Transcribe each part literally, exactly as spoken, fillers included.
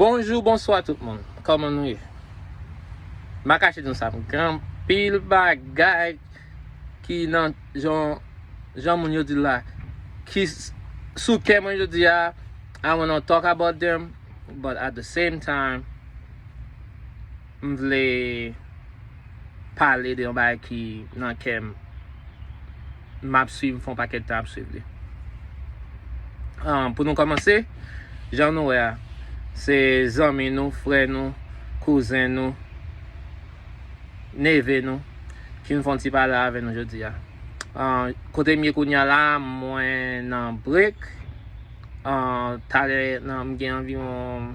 Bonjou, bonswa tout moun. Kòman nou ye? M pa kache di nou sa, m gen anpil bagay ki nan jan, jan moun yo di la, ki s- sou kè mwen jodi a. I wanna talk about them, but at the same time, m vle pale de yon bagay ki nan kè m. M ap swiv, m fè yon pakèt tan ap swiv li. Ah, pou nou kòmanse, jan nou wè a, se zanmi nou, frè nou, kouzen nou, neve nou, ki vin fè yon ti pale avè nou jodi a. Ah, kote m ye kounye a la, mwen nan break. Ah, talè nan, m gen anviwon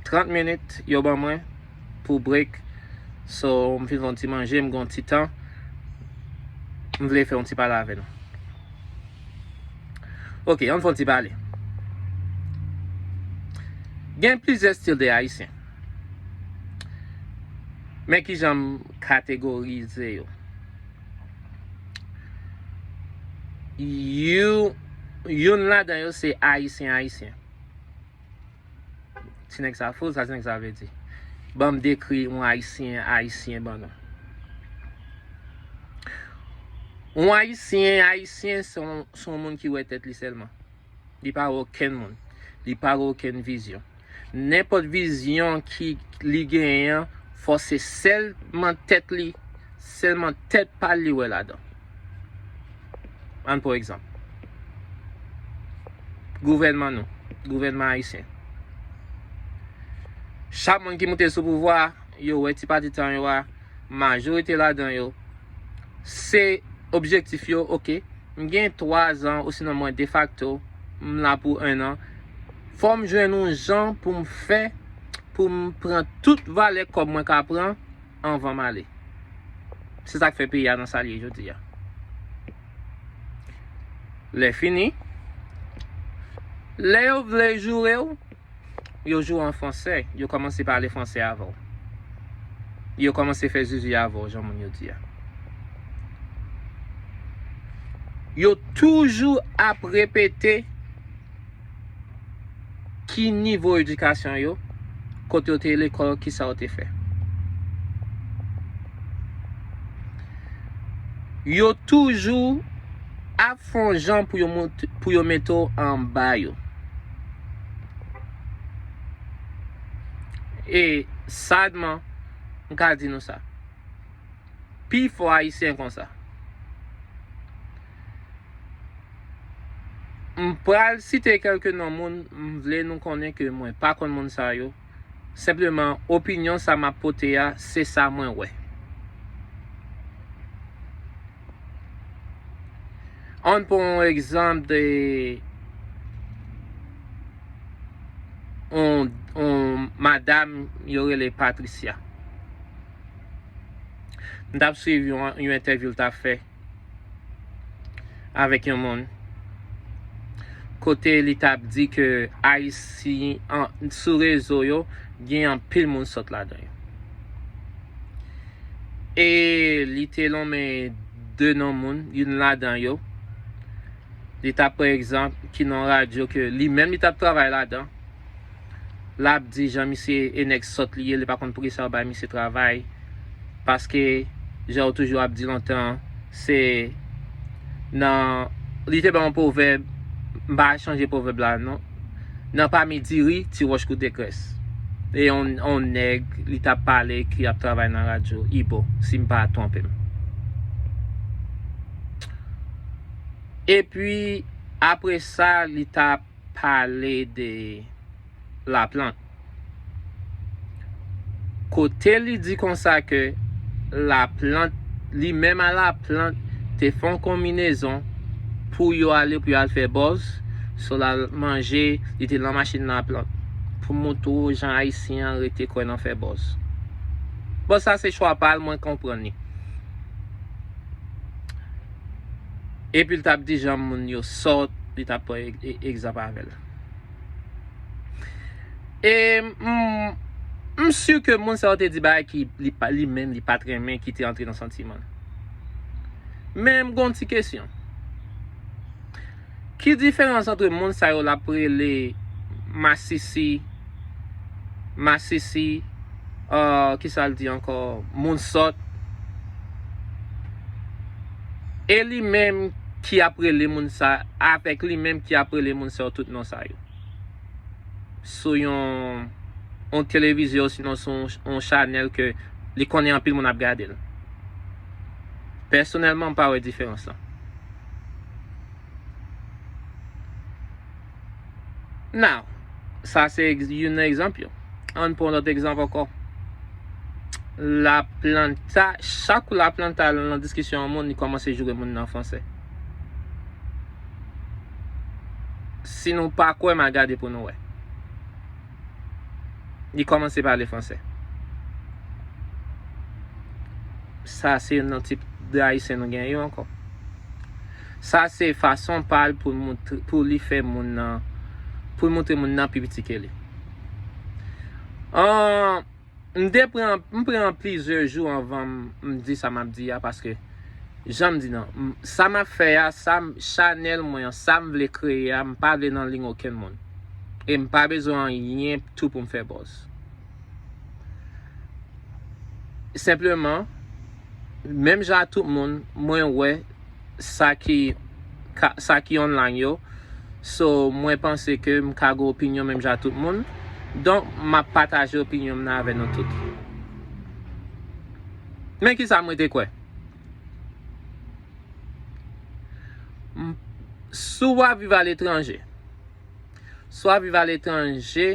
trant minit yo ban mwen pou break. So, m fin fè yon ti manje, m gen yon ti tan. M vle fè yon ti pale avè nou. Ok, ann fè yon ti pale. Gen plizyè stil de Ayisyen. Men kijan m kategorize yo. You, youn ladan yo se Ayisyen, Ayisyen. Ti nèg sa fou, sa ti nèg sa vle di. Ban m dekri yon Ayisyen, Ayisyen ban nou. Yon Ayisyen, Ayisyen, se yon, se yon moun ki wè tèt li sèlman. Li pa wè okenn moun. Li pa wè okenn vizyon. Nenpòt vizyon ki li genyen an, fò se sèlman tèt li, sèlman tèt pa l li wè ladan. Ann pran egzanp. Gouvènman nou, gouvènman ayisyen. Chak moun ki moute sou pouvwa a, yo wè ti pati tan yo a, majorite ladan yo, se objektif yo, ok, m gen twa zan, osinon mwen defakto, m la pou en an. Fò m jwenn yon jan pou m fè, pou m pran tout valè kòb mwen ka pran anvan m ale. Se sa k fè peyi a nan sa l ye jodi a. Lè fini, lè yo vle joure w, yo joure an fransè, yo kòmanse pale fransè avè w. Yo kòmanse fè zuzu avè w, jan moun yo di a. Yo toujou ap repete ki nivo edikasyon yo, kote yo te lekòl, kisa yo te fè. Yo toujou ap fè yon jan pou yo mont- pou yo mete w anba yo. E sadman, m ka di nou sa. Pifò Ayisyen konsa. M pral site kèlke non moun, m vle nou konnen ke mwen pa konn moun sa yo. Senpleman, opinyon sa m ap pote a, se sa mwen wè. Ann pran yon egzanp de yon, yon madanm yo rele Patricia. M t ap swiv yon, yon entèvyou l t ap fè avèk yon moun, kote li t ap di ke Ayisyen an- sou rezo yo, gen anpil moun sòt ladan yo. E li te lonmen de non moun, youn ladan yo, li t ap pran egzanp ki nan radyo ke li menm li t ap travay ladan. L ap di jan misye e nèg sòt li ye, li pa konn poukisa yo bay misye travay. Paske, jan yo toujou ap di lontan, se nan, li te bay yon pwovèb, m pa chanje pwovèb la non. Nan pami diri, ti wòch koute krès. E yon, yon nèg, li t ap pale, ki ap travay nan radyo, Ibo, si m pa twonpe m. Epi, apre sa, li t ap pale de Laplant. Kote li di konsa ke Laplant, li menm a Laplant, te fè yon konbinezon pou yo ale, pou yo al fè bòz. So l al manje, li te nan machin Laplant. Pou montre w jan Ayisyen an rete kwè nan fè bòz. Bon, sa se chwa pa l, mwen konprann li. Epi l t ap di jan moun yo sòt, li t ap pran e- e- egzanp avè l. E m, m si ke moun sa yo te di bagay ki li pa, li menm, li pa t renmen, ki te antre nan santiman l. Men m gen yon ti kesyon. Ki diferans ant moun sa yo l ap rele masisi, masisi, uh, kisa l di ankò, moun sòt. E li menm ki ap rele moun sa, avèk li menm ki ap rele moun sa yo tout non sa yo. Sou yon, yon televizyon, sinon sou yon, yon chanèl ke li konnen anpil moun ap gade l. Pèsonèlman, m pa wè diferans lan. Now, sa se ex- youn nan egzanp yo. Ann pran lòt egzanp ankò. Laplanta, chak ou Laplanta nan diskisyon yon moun, li kòmanse joure moun nan fransè. Si nou pa kwè m, al gade pou nou wè. Li kòmanse pale fransè. Sa se youn nan tip de Ayisyen nou gen yo ankò. Sa se fason pa l pou l montre, pou li fè moun nan, pou l montre moun nan pi piti ke li. Ahn, m te pran, m pran plizyè jou anvan m, m di sa m ap di a, paske, jan m di nan, m, sa m ap fè a, sa m, chanèl mwen an, sa m vle kreye a, m pa vle nan liy okenn moun. E m pa bezwen anyen tou pou m fè buzz. Senpleman, menm jan ak tout moun, mwen wè sa ki, ka- sa ki online yo. So, mwen panse ke m ka gen opinyon menm jan ak tout moun. Donk, m ap pataje opinyon m nan avè nou tout. Men kisa mwen te kwè? M- Si w ap viv aletranje, si w ap viv aletranje,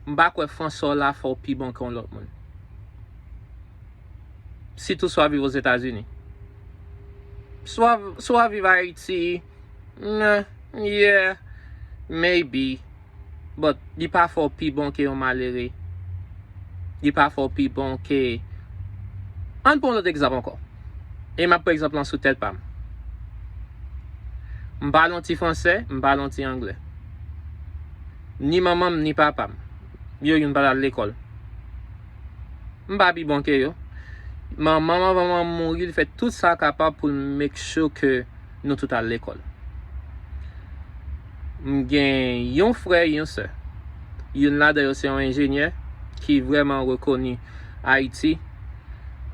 m pa kwè fransè w la fè w pi bon ke yon lòt moun. Sitou si w ap viv Ozetazini. Si w ap, si w ap viv Ayiti, nah, yeah, maybe. But li pa fè w pi bon ke yon malere. Li pa fè w pi bon ke, ann pran yon lòt egzanp ankò. E m ap pran egzanp lan sou tèt pa m. M pale yon ti fransè, m pale yon ti anglè. Ni manman m, ni papa m. Yo youn pa t al lekòl. M pa pi bon ke yo. Manman m, anvan manman m mouri, li fè tout sa l kapab pou l make sure ke nou tout al lekòl. M gen yon frè, yon sè. Youn ladan yo se yon enjenyè ki vrèman rekoni Ayiti.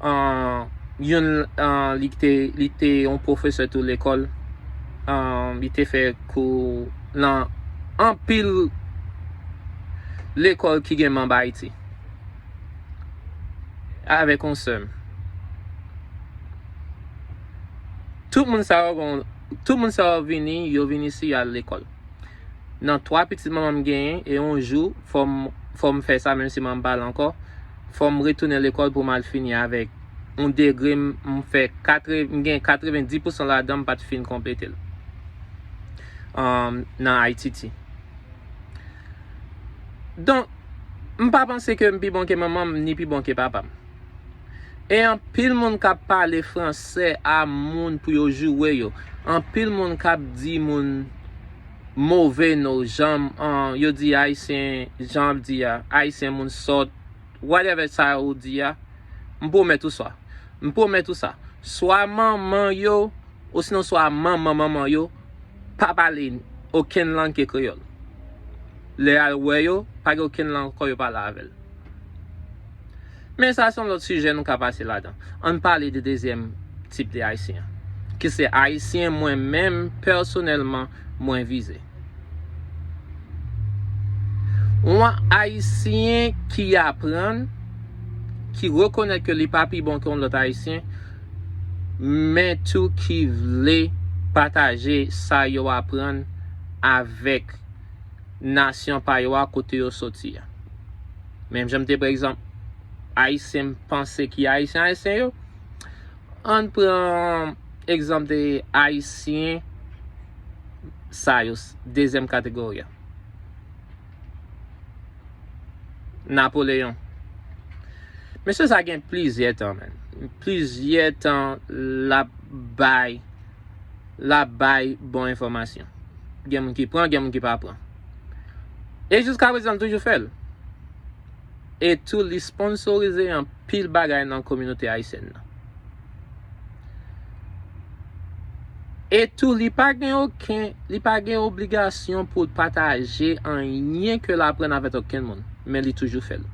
Ahn, youn, ahn, li te, li te yon pwofesè tou lekòl. Ahn, li te fè kou nan anpil lekòl ki gen manm Ayiti. Avèk yon sè m. Tout moun sa yo gon, tout moun sa yo vini, yo vini isi, y al lekòl. Nan twa pitit manman m genyen, e yon jou, fò m, fò m fè sa, menm si manman m pa la ankò, fò m retounen lekòl pou m al fini avèk yon degre m, m fè katreven, m gen katrevenndis pousan ladan m pa t fin konplete l. Ahn, nan I T T. Donk, m pa panse ke m pi bon ke manman m, ni pi bon ke papa m. E anpil moun k ap pale fransè a moun pou yo joure yo. Anpil moun k ap di moun move no, jan, an, yo di Ayisyen, jan ap di a, Ayisyen moun sòt, whatever sa ou di a, m pwomèt ou sa. M pwomèt ou sa. Swa manman yo, osinon swa manman manman yo, pa pale okenn lang ke kreyòl. Lè y al wè yo, pa gen okenn lang ankò yo pale avè l. Men sa se yon lòt sijè nou ka pase ladan. Ann pale de dezyèm tip de Ayisyen an, ki se Ayisyen mwen menm, pèsonèlman, mwen vize. Yon Ayisyen ki aprann, ki rekonèt ke li pa pi bon ke yon lòt Ayisyen, men tou ki vle pataje sa yo aprann avèk nasyon pa yo a kote yo soti a. Menm jan m te pran egzanp Ayisyen m panse ki Ayisyen Ayisyen yo, ann pran egzanp de Ayisyen sa yo, dezyèm kategori a. Napoleyon. Mesye sa gen plizyè tan, man. Plizyè tan l ap bay, l ap bay bon enfòmasyon. Gen moun ki pran, gen moun ki pa pran. E jiska prezan, l toujou fè l. E tou, li sponsorize anpil bagay nan kominote ayisyèn nan. E tou, li pa gen okenn, li pa gen obligasyon pou l pataje anyen ke l aprann avèk okenn moun. men li toujou fè l.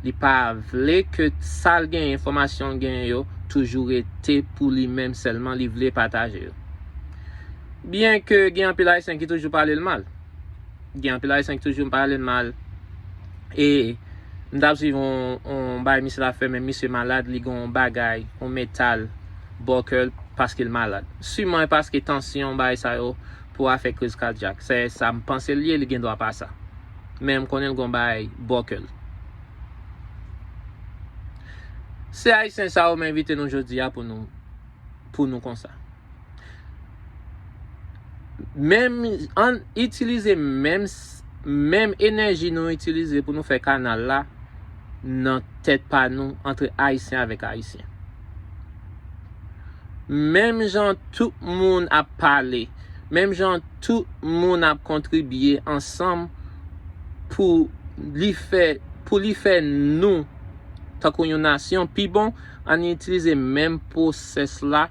Li pa vle ke sa l genyen, enfòmasyon l genyen yo, toujou rete pou li menm sèlman, li vle pataje yo. Byen ke gen anpil Ayisyen ki toujou pale l mal. Gen anpil Ayisyen ki toujou pale l mal. E m t ap swiv yon, yon bagay misye t ap fè, men misye malad, li gen yon bagay, yon metal bò kè l paske l malad. Siman e paske tansyon, bagay sa yo, pou afè kriz kadyak. Se sa m panse l ye, li gen dwa pa sa. Men m konnen l gen yon bagay bò kè l. Se Ayisyen sa yo m envite nou jodi a pou nou, pou nou konsa. Menm, ann itilize menm, menm enèji nou itilize pou nou fè kanal la nan tèt pa nou, antre Ayisyen avèk Ayisyen. Menm jan tout moun ap pale, menm jan tout moun ap kontribye ansanm pou li fè, pou li fè nou, tankou yon nasyon, pi bon, ann itilize menm pwosès la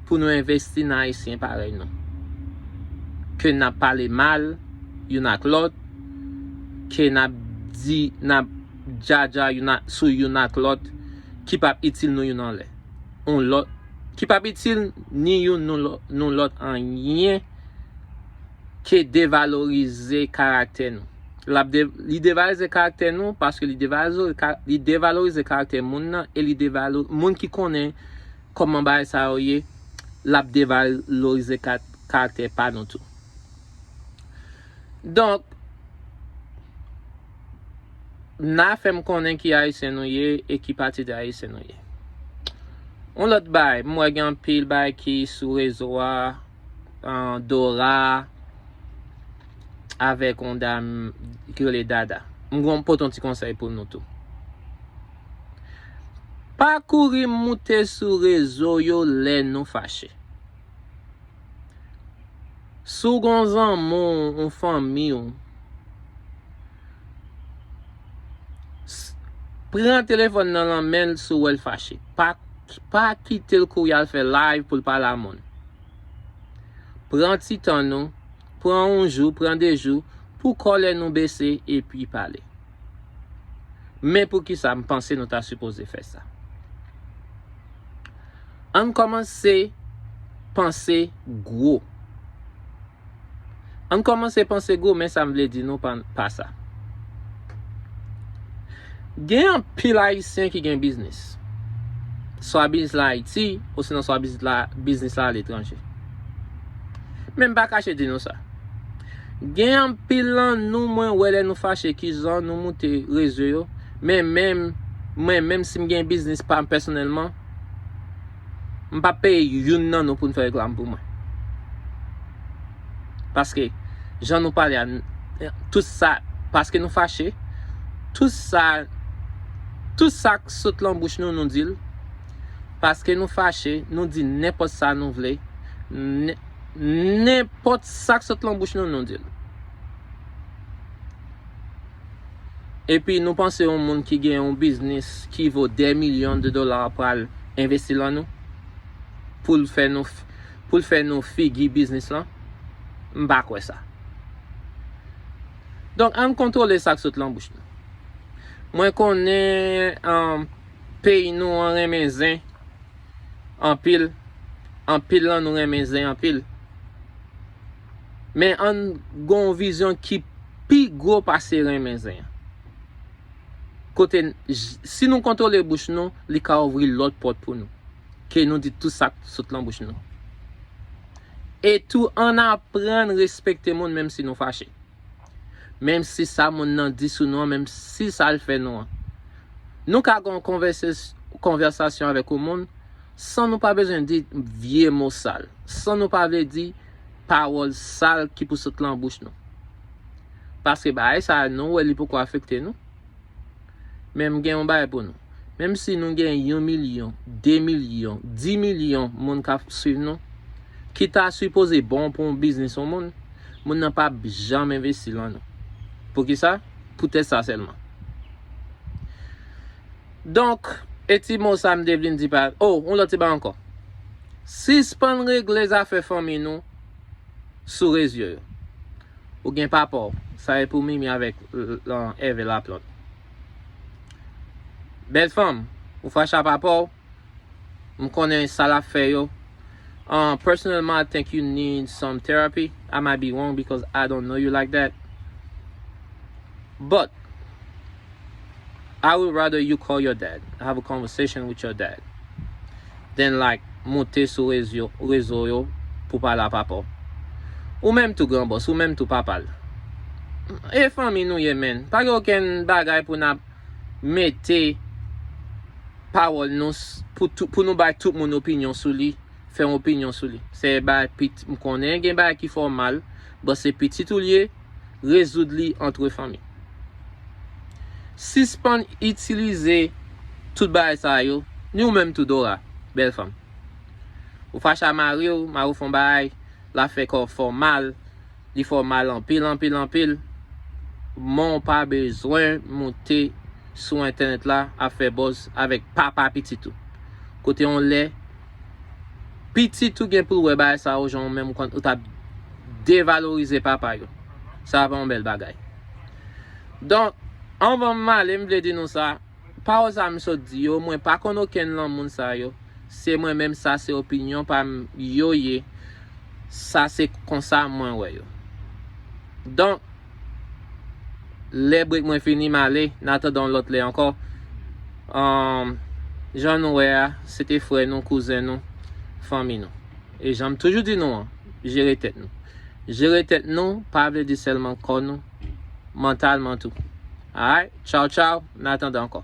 pou nou envesti nan Ayisyen parèy nou. Ke n ap pale mal youn ak lòt, ke n ap di, n ap djadja youn ak, sou youn ak lòt, ki p ap itil nou youn anlè. Yon lòt, ki p ap itil ni youn nou lò-, nou lòt anyen ke devalorize karaktè nou. L ap de-, li devalorize karaktè nou paske li devalorize ka-, li devalorize karaktè moun nan e li devalo-, moun ki konnen kòman bagay sa yo ye, l ap devalorize ka-, karaktè pa nou tou. Donk, n a fè m konnen ki Ayisyen nou ye e ki pati de Ayisyen nou ye. Yon lòt bagay, m wè gen anpil bagay ki sou rezo a, an, Dora, avèk yon dam ki rele Dada. M gon pote yon ti konsèy pou nou tou. Pa kouri moute sou rezo yo lè nou fache. Si w gon zanmi w, yon fanmi w, s-, pran telefòn nan nan men l si w wè l fache. Pa, pa kite l kouri al fè live pou l pale a moun. Pran ti tan nou, pran yon jou, pran de jou, pou kòlè nou bese epi pale. Men poukisa m panse nou ta sipoze fè sa? Ann kòmanse panse gwo. Ann kòmanse panse gwo, men sa m vle di nou pa, pa sa. Gen anpil Ayisyen ki gen biznis. Swa biznis la Ayiti, osinon swa biznis la, biznis la aletranje. Men m pa kache di nou sa. Gen anpil nan nou, mwen wè lè nou fache, kizan nou moute rezo yo. Men menm, mwen menm si m gen biznis pa m pèsonèlman, m p ap peye youn nan nou pou n fè reklam pou mwen. Paske, jan nou pale a, n-, tout sa, paske nou fache, tout sa, tout sa k sot lan bouch nou, nou di l. Paske nou fache, nou di nenpòt sa nou vle. Nen-, nenpòt sa k sot lan bouch nou, nou di l. Epi nou panse yon moun ki gen yon biznis ki vo dè milyon de dola pral envesti lan nou pou l fè nou f-, pou l fè nou figi biznis lan? M pa kwè sa. Donk, ann kontwole sa k sot lan bouch nou. Mwen konnen, um, peyi nou an renmen zen anpil. Anpil lan nou renmen zen anpil. Men ann gon vizyon ki pi gwo pase renmen zen an. Kote n-, j-, si nou kontwole bouch nou, li ka ouvri lòt pòt pou nou. Ke nou di tout sa k sot lan bouch nou. E tou, ann aprann respekte moun menm si nou fache. Menm si sa moun nan di sou nou an, menm si sa l fè nou an. Nou ka gen yon konvèse-, konvèsasyon avèk yon moun san nou pa bezwen di vye mo sal, san nou pa vle di pawòl sal ki pou sot lan bouch nou. Paske bagay sa a, nou wè li poko afekte nou. Men m gen yon bagay pou nou. Menm si nou gen yon milyon, de milyon, di milyon moun k ap swiv nou, ki ta sipoze bon pou yon biznis yon moun, moun nan p ap janm envesti lan nou. Poukisa? Poutèt sa sèlman. Donk, e ti mo sa m te vin di pa, oh, yon lòt ti bagay ankò. Sispann regle zafè fanmi nou sou rezo yo. Ou gen papa w, sa e pou Mimi avèk, l-, l-, Èvè Laplante. Bèl fanm, ou fache a papa w, m konnen sa l ap fè yo. Uh, personally, I think you need some therapy. I might be wrong because I don't know you like that. But I would rather you call your dad, have a conversation with your dad, than like moute sou rezo, rezo yo pou pale a papa w. Ou menm tou gran bòs, ou menm tou papa l. E fanmi nou ye, menn. Pa gen okenn bagay pou n ap mete pawòl nou s- pou, tou- pou nou bay tout moun opinyon sou li, fè yon opinyon sou li. Se bay pit, m konnen gen bagay ki fè w mal, but se pitit ou l ye, rezoud li antre fanmi. Sispann itilize tout bagay sa yo, ni ou menm tou Dora, bèl fanm. Ou fache a mari w, mari w fè yon bagay, l ap fè kò w fè w mal, li fè w mal anpil, anpil, anpil. Men w pa bezwen moute sou entènèt la ap fè buzz avèk papa pitit ou. Kote yon lè, pitit ou gen pou l wè bagay sa yo jan w menm ou konn ou t ap devalorize papa yo. Sa pa yon bèl bagay. Donk, anvan m ale, m vle di nou sa, pawòl sa m sot di yo, mwen pa konn okenn nan moun sa yo. Se mwen menm, sa se opinyon pa m yo ye. Sa se konsa mwen wè yo. Donk, lè break mwen fini, m ale, n atandan yon lòt lè ankò. Um, jan nou wè a, se te frè nou, kouzen nou, fanmi nou. E jan m toujou di nou an, jere tèt nou. Jere tèt nou, pa vle di sèlman kò nou, mantalman tou. Alright, tchaw, tchaw, n atandan ankò.